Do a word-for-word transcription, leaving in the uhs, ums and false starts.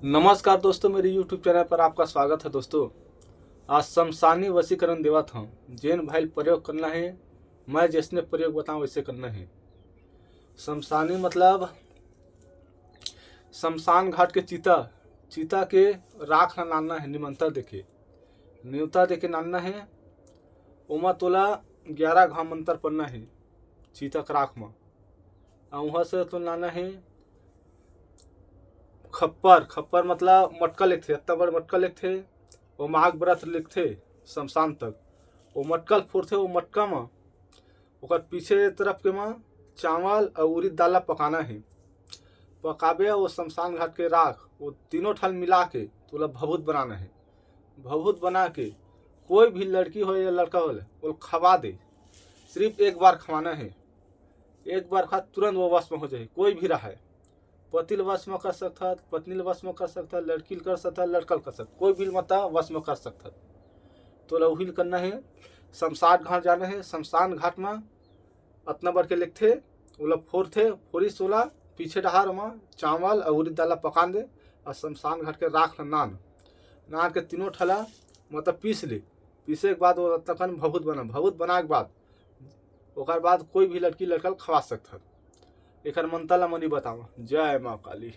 नमस्कार दोस्तों, मेरे YouTube चैनल पर आपका स्वागत है। दोस्तों, आज शमशानी वशीकरण देवत हूँ। जेन भाई प्रयोग करना है, मैं जैसने प्रयोग बताऊँ वैसे करना है। शमशानी मतलब शमशान घाट के चिता, चिता के राख ला नानना है, निमंत्रण देके, न्योता देके नानना है। ओमा तोला ग्यारह घाव मंत्र पढ़ना है चिता के राख में। अउ वहाँ से तो नाना है खप्पर। खप्पर मतलब मटका लेथे, इतना बड़ मटका लेथे, वो माघ व्रत लेथे शमशान तक। वो मटका ल फोड़थे, वो मटका में ओकर पीछे तरफ के में चावल और उरीद दाल ला पकाना है। पकाबे वो शमशान घाट के राख, वो तीनों ठल मिला के तोला भभूत बनाना है। भभूत बना के कोई भी लड़की हो या लड़का हो, वो खवा दे। सिर्फ एक बार खवाना है। एक बार खा, तुरंत वो वश में हो जाए। कोई भी रहे, पति ल वश में कर सकथत, पत्नी ल वश में कर सकथत, लड़की ल कर सकथत, लड़का ल कर सकथत, कोई भी मतलब वश में कर सकथत। तो उही ल करना है, शमशान घाट जाना है। शमशान घाट में अतना बड़ के लेगथे, ओला फोरथे, फोरिस ओला पीछे डहार ओमा चावल अउ उरीद दाल ला पकान दे, अउ शमशान घाट के राख ला नान, नान के तीनों ठला मतलब पीस ले। पीसे के बाद वो तखन भभूत बना, भभूत बनाए के बाद ओकर बाद कोई भी लड़की लड़का ल खवा सकथन। एकर मंत्र ला मनी बतावा। जय माँ काली।